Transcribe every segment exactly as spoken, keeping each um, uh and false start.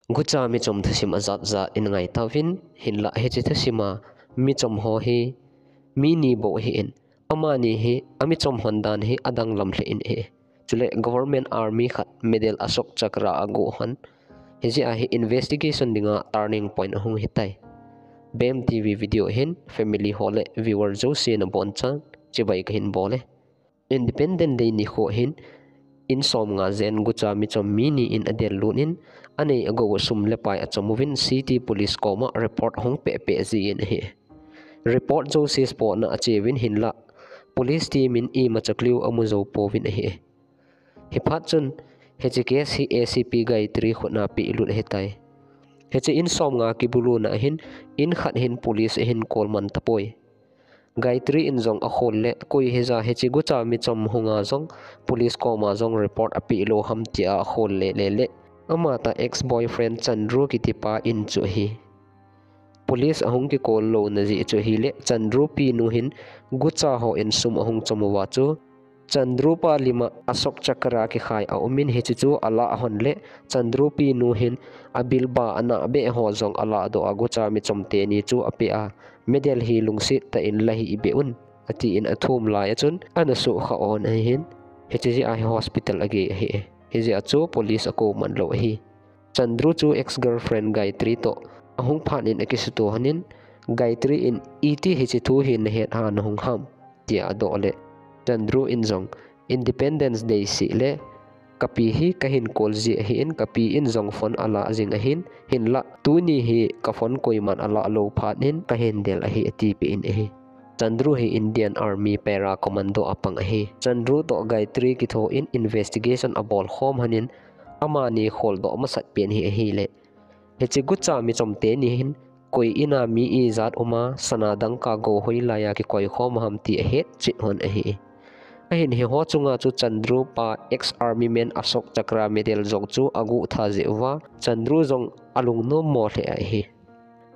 Gucha michom thusim ajat jat in ngai tauvin, hinlah hiche thusim a michom ho hi mi ni bou ahin, amani hi amichom hon dan hi adanglam lheh in ahi. Chule government army khat Medal Ashok Chakra aguh hon, hijeh a hi investigation dinga turning point ahung hitai. BEM TV video hin family ho le viewer jouse nabonchauvin chibai kahin bol e. Independence Day nikho hin in somnga jen gucha michom mi ni in adel lut in, anei agou sum le pai achom uvin city police koma report ahung peh peh jin ahi. Report jouse spot na acheuvin hinlah police team in imacha clue amu jou pouvin ahi. Hiphat chun hiche case hi ACP Gayatri khut na peh lut ahitai. Hiche in somnga kibuluna ahin, in khat hin police ahin call man tapoi. Gayatri in jong akhol le, koi hija hiche gucha michom hunga jong police koma jong report apeh lou ham tia akhol le le le, amatah ex boyfriend Chandru kitipa in chu ahi. Police ahung kicall louna jeh chu ahile, Chandru pinu hin gucha ho in sum ahung chom uva chu, Chandru pa lima Ashok Chakra kikhai aumin, hiche chu alah hon le, Chandru pinu hin abilba anah beh ho jong alah doh a, gucha michom teni chu apeh a, medal hi lungset tah in lahih beh un, atin athum lai a chun ana sukha on ahin, hiche jeh a hi hospital agei ahi. Hijeh a chu police akou man lou ahi. Chandru chu ex-girlfriend Gayatri toh ahung phat in akisuto hon in, Gayatri in iti hiche thu hi nahet a nahung ham, tia adoh le, Chandru in jong Independence Day seh le, kapi hi kahin call ji ahin, kapi in jong phone alah jing ahin, hinlah tuni hi ka phone koiman alah lou phat in kahin del ahi, atipeh in ahi. Chandru hi Indian Army Para Commando a pang ahi. Chandru toh Gayatri kitho in investigation abol khom hon in, amani kholdoh masat pen hi ahile, hiche gucha michom teni hin koi in a mi ijat um a, sana dangka gou hoilai a kikoi khom ham ti ahet chet hon ahi. Ahin hiho chunga chu Chandru pa ex-army man Ashok Chakra medal jong chu aguh tha jeh uva, Chandru jong alungnom mo lheh ahi.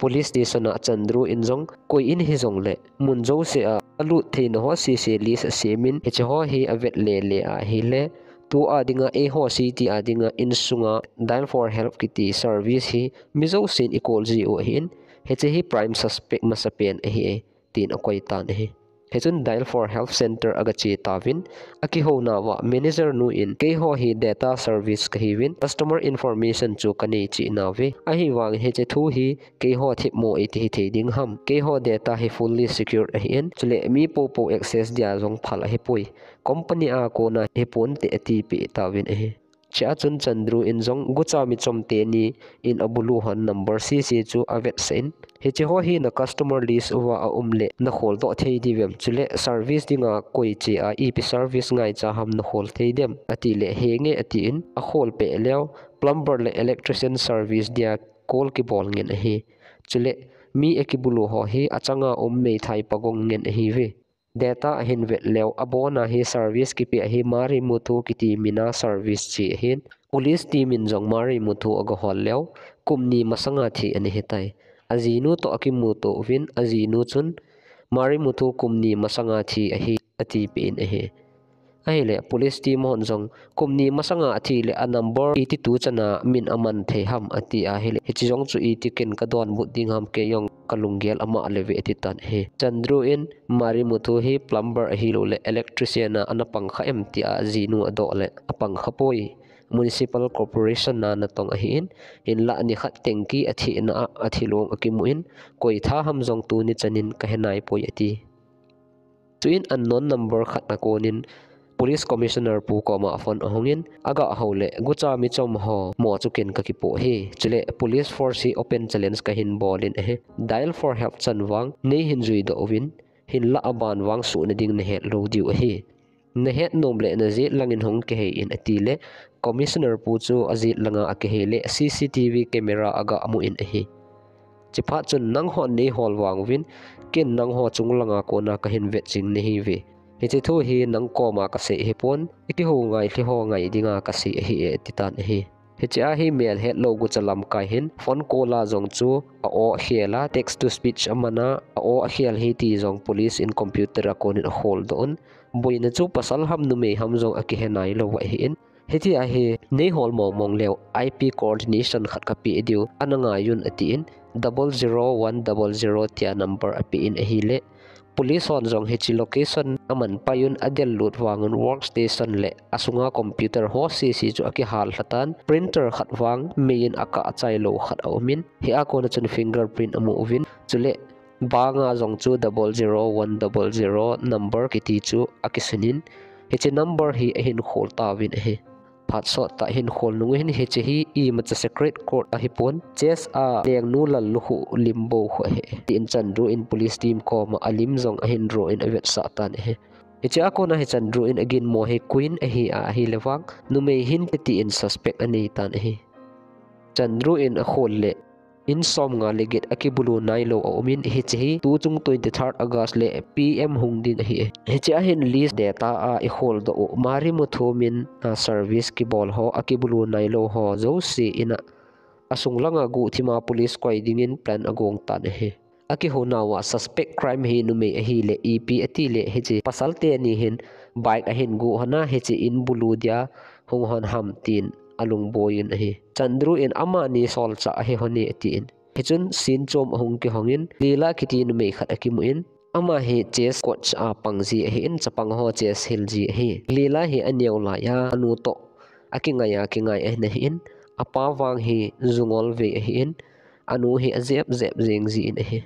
Police station a Chandru in jong koi in hijongle, mun jouse a alut theina ho sese list asem in, hiche ho hi avet le le ahile, tua dinga eiho city a dinga insunga dial for help kiti service hi mi jousen i call jiu ahin, hiche hi prime suspect masapen ahi, tin akoi tan ahi. Hichun dial for help center agache tauvin, akihounauva manager nu in, keiho hi data service kahiuvin, customer information chu kanei cheh nauve. Ahivangin hiche thu hi keiho themmo iti hithei ding ham. Keiho data hi fully secured ahin, chule mi poupou access dia jong phal ahipoi. Company a kona hiponte atipeh tauvin ahi. Chea chun Chandru in jong gucha michom teni in abulu hon number sese chu avetsah in, hiche ho hi na customer list uva aum le nakholdoh thei diuvem, chule service dinga koi chea ipi service ngaicha ham nakhol thei dem, atile henge atin, akholpeh leu plumber le electrician service dia call kibol ngen ahi. Chule mi akibulu ho hi achanga um meithai pagong ngen ahiuve. Data ahin vet leu, abona hi service kipeh hi Marimuthu kiti mina service che ahin. Police team in jong Marimuthu agahol leu, kum ni masanga thi ana hitai. Ajinu toh akimuto uvin, ajinu chun Marimuthu kum ni masanga thi ahi, atipeh in ahi. Ahile police team hon jong kum ni masanga athi le a number iti tu chana min aman thei ham ati ahile, hiche jong chu iti ken kadonbut ding ham, kei jong kalunggel ama leuve atitan ahi. Chandru in Marimuthu hi plumber ahilou le electrician a ana pangkha em tia ajinu adoh le apangkha poi. Municipal corporation a natong ahin, hinlah nikhat tanky athina a athilong akimun, koi tha ham jong tuni chanin kahe naipoi ati. Chuin unknown number khat a konin police commissioner pu koma phone ahungin, agahou le gucha michom ho mo chu ken kakipoh hi, chule police force hi open challenge kahin bolin ahi. Dial for help chan vang neihin juidoh uvin, hinlah aban vang suhna ding nahet lou diu ahi. Nahet nom le najet langin hung kihei in atile, commissioner pu chu ajet langa akihei le CCTV camera agamu in ahi. Chuphat chun nanghon neihol vang uvin, ken nangho chung langa kona kahin vet jing nahiuve. Hiche thu hi nang koma kasei ahipon, ikihou ngai lheh ho ngai dinga kasei ahi e, atitan ahi. Hichea hi melhetlou gucha lamkai hin phone call a jong chu a-o akhel a, text to speech amana, a-o akhel hi ti jong police in computer a konin akholdoh un. Boina chu pasal ham numei ham jong akihe nailou ahin, Hitia hi nei hol mong mong leu I P coordination khat ka pe diu ana ngai un atin, double zero one double zero tia number ape in ahile, police hon jong hiche location aman pai un adel lut vang un workstation le asunga computer ho sese chu akihal lha tan, printer khat vang mei in akah chai lou khat aum in, hia kona chun fingerprint amu uvin, chule banga jong chu double zero one double zero number kiti chu akisun in, hiche number hi ahin khol tauvin ahi. Phat sot tah hin khol nung hin hiche hi imacha secret code ahipon, Chase a lengnu lalnu khu lim bou khu ahi, tin Chandru in police team koma alim jong ahin draw in avetsah tan ahi. Hichea kona hi Chandru in aginmo hi Queen ahi a, ahile vang numei hinte tin suspect anei tan ahi. Chandru in akhol le in somnga le get akibulu nailou aum in, hiche hi tuchung twenty-third August le P M hung ding ahi. Hichea hin list data a ikhol doh u Marimuthu min a service kibol ho akibulu nailou ho jouse in a, asung langa guhthima police koi dingin plan agong tan ahi. Akihounauva suspect crime hi numei ahile ipi atile hiche pasal teni hin bike ahin guh hon a, hiche in bulu dia hung hon ham tin alung boi in ahi. Chandru in amani solchah ahi hon e atin. Hichun scene chom ahung kihong in, Leela kiti numei khat akimu in, ama hi chess coach a pang ji ahin, chapang ho chess hil ji ahi. Leela hi aneo laiya anu toh akingai a kingai ahin ahin, apa vang hi jungol vei ahin, anu hi ajep jep jeng ji in ahi.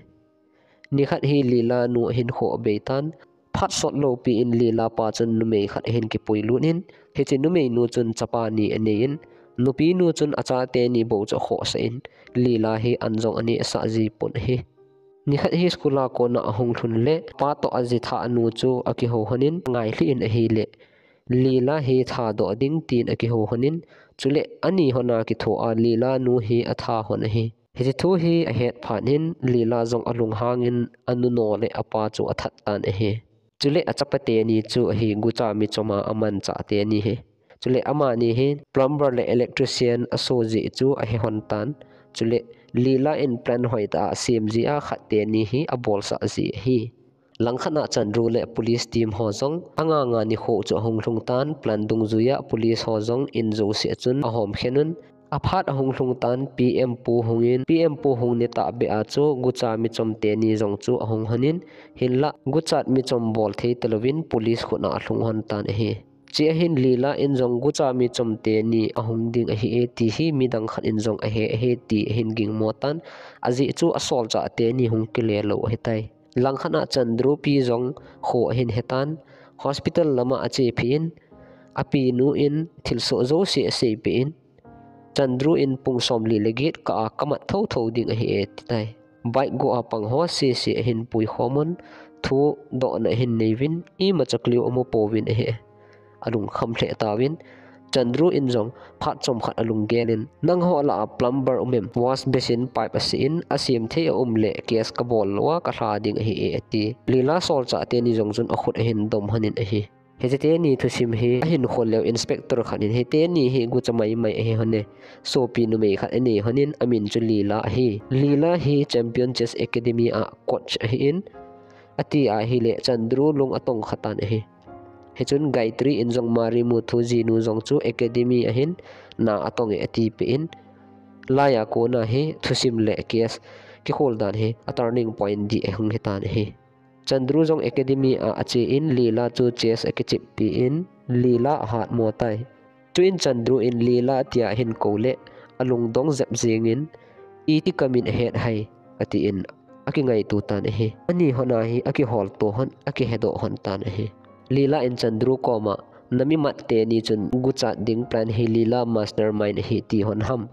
Nikhat hi Leela nu ahin kho abei tan, phat sot lou pi in Leela pa chun numei khat ahin kipui lut in, hiche numei nu chun chapa ni anei in, nupi nu chun achate ni bou chu akhohsah in, Leela hi an jong aneh sah ji pon ahi. Nikhat hi school a kona ahung lhun le, pa toh aji thah nu chu akihou hon in, ngailhi in ahile, Leela hi thadoh ding tin akihou hon in, chule ani hon a kitho a Leela nu hi atha hon ahi. Hiche thu hi ahet phat in Leela jong alunghang in anu no le apa chu athat tan ahi. Chule achapa teni chu ahi gucha michom a amanchah teni hi. Chule amani hi plumber le electrician aso jeh chu ahe hon tan. Chule Leela in plan hoitah a asem jeh a khat teni hi abolsah ji ahi. Langkhat a Chandru le police team ho jong anga nga nikho chu ahung lhung tan, plan dungjuia police ho jong in jouse a chun ahom khen un. Aphat ahung lhung tan, P M pu hung in, P M pu hung ni tahbeh a chu gucha michom teni jong chu ahung hon in, hinlah guchat michom bol thei talouvin police khut a alhung hon tan ahi. Chea hin Leela in jong gucha michom teni ahung ding ahi e ti hi midang khat in jong ahe ahi ti ahin gingmo tan, ajeh chu asolchah teni hung kile lou ahitai. Langkhat a Chandru pi jong kho ahin he tan, hospital lama ache phin, api nu in thilsoh jouse asei peh in, Chandru in pung somli le get kah a kamat thotho ding ahi e titai. Bike guh a pang ho sese ahin pui khom un, thudohna ahin nei uvin, imacha clue amu pouvin ahi. Alungkham lheh tauvin, Chandru in jong phat chomkhat alunggel in, nangho lah a plumber um em, wash basin pipe ase in, asem thei aum le case kabol lou a kalha ding ahi e ati. Leela solchah teni jong chun akhut ahin dom hon in ahi. Hiche teni thusim hi ahin khol leu inspector khat in, hiteni hi gucha maimai ahi hon e, sopi numei khat anei hon in, amin chu Leela ahi. Leela hi Champion Chess Academy a coach ahi in, ati ahile Chandru lung atong kha tan ahi. Hichun Gayatri in jong Marimuthu jinu jong chu academy a hin na atong e ati peh in, laiya kona hi thusim le case kikhol dan hi a turning point ding ahung hi tan ahi. Chandru jong academy a ache in Leela chu chess akichep peh in Leela ahatmo tai. Chuin Chandru in Leela tia ahin kou le alungdong jep jeng in, iti kamin ahet ham, ati in akingaito tan ahi. Ani hon a hi akihol to hon, akihedoh hon tan ahi. Leela in Chandru koma, namimat teni chun guchat ding plan hi Leela mastermind ahi ti hon ham,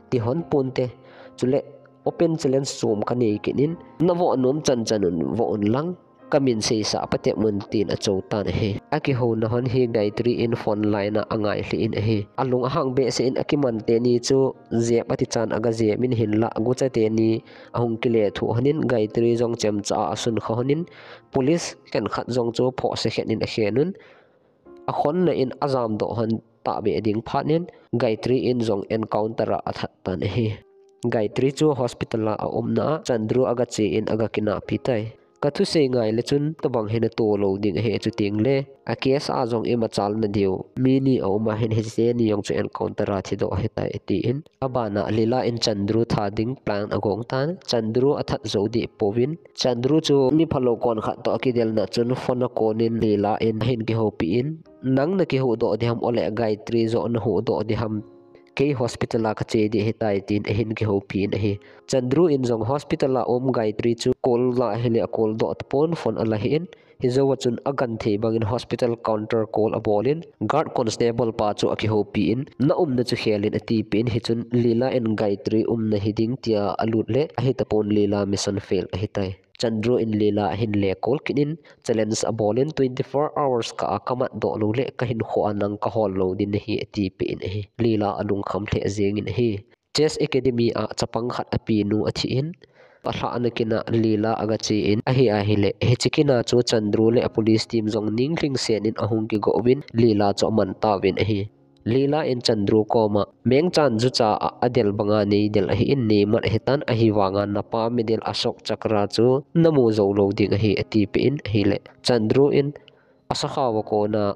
ti hon ponte. Chule open challenge chom kanei kit in, navoh nom chan chan un voh un lang, kamin seisah patep un tin achou tan ahi. Akihouna hon hi Gayatri in phone line a angailhih in ahi. Alung ahang behseh in akiman teni chu jep ati chan aga jep in hinlah gucha teni ahung kile thuh hon in Gayatri jong chemcha a asun kha hon in police khenkhat jong chu phohse khen in akhen un. Akhonna in ajamdoh hon tahbeh ding phat in Gayatri in jong encounter a athat tan ahi. Gayatri chu hospital a aumna a Chandru aga che in aga kinahpi tai. Ka thusei ngai le chun tabang hi na to lo ding ahi, chuteng le a case a jong ima chalna diu mi ni a um a hin, hiche ni jong chu encounter a thi doh ahitai, atin. Abana Leela in Chandru that ding plan agong tan, Chandru athat jou deh pouvin, Chandru chu mi phalou kon khat toh akidelna chun phone a kon in Leela in ahin kihoupi in, nang na kihuhdoh ding ham, ole Gayatri joh na huhdoh ding ham, kei hospital a ka che ding ahitai, tin ahin kihoupi in ahi. Chandru in jong hospital a um Gayatri chu call la ahile a call doh tapon, phone ala hih in, hijou a chun agenthei bangin hospital counter call abol in, guard constable pa chu akihoupi in, na umna chu khel in atipeh in, hichun Leela in Gayatri umna hiding tia alut le, ahitapon Leela mission fail ahitai. Chandru in Leela ahin le call kit in, challenge abol in, twenty four hours kah a ka mat doh lou le ka hinkho a nang ka hol lou ding nahi, atipeh in ahi. Leela alungkham lheh jeng in ahi. Chess Academy a chapang khat apinu athi in, alhahna kin a Leela aga che in ahi ahile, hiche kin a chu Chandru le a police team jong ninglhing sen in ahung kigo uvin, Leela chu aman tauvin ahi. Leela in Chandru koma mengchan jucha a adel banga nei del ahi in, neimat ahitan, ahivanga napa medal Ashok Chakra chu namu jou lou ding ahi, atipeh in ahile, Chandru in asakhao a kona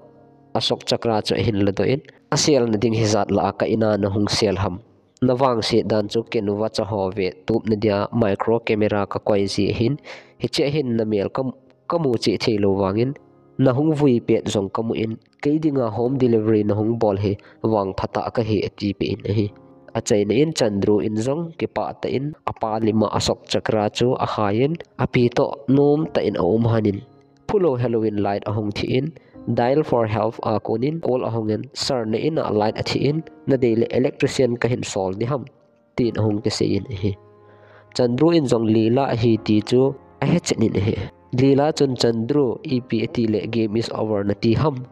Ashok Chakra chu ahin ladoh in, aselna ding hijat lah a ka in a nahung sel ham? Na vangset dan chu ken vacha ho ve tupna dia micro camera ka koi ji ahin, hiche ahin na mel ka, ka mu cheh thei lou vangin, nahung vui pet jong ka mu in, kei dinga home delivery nahung bol hi vangpha tah kahi, atipeh in ahi. Achaina in Chandru in jong kipah tah in apa lim a Ashok Chakra chu akhai in, api toh nom tah in aum han in, phulou helou in light ahung thi in, dial for help a kon in call ahung in, sir, na in a light athi in, nadei le electrician kahin sol ding ham, tin ahung kisei in ahi. Chandru in jong Leela ahi ti chu ahe chet in ahi. Leela chun, Chandru, ipi ati le game is over nati ham?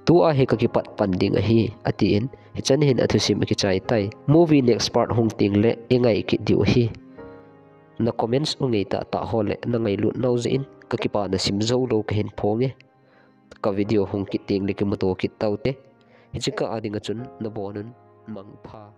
Tua hi ka kipat pan ding ahi, atin, hichan hin athusim akichai tai. Movie next part hung teng le i ngai kit diu ahi. Na comments u ngei tahtah ho le na ngailut nau jeh in ka kipana sim jou lou kahin phong e. Ka video hung kit teng le kimuto kit taute. Hiche kah a dinga chun nabon un mangpha.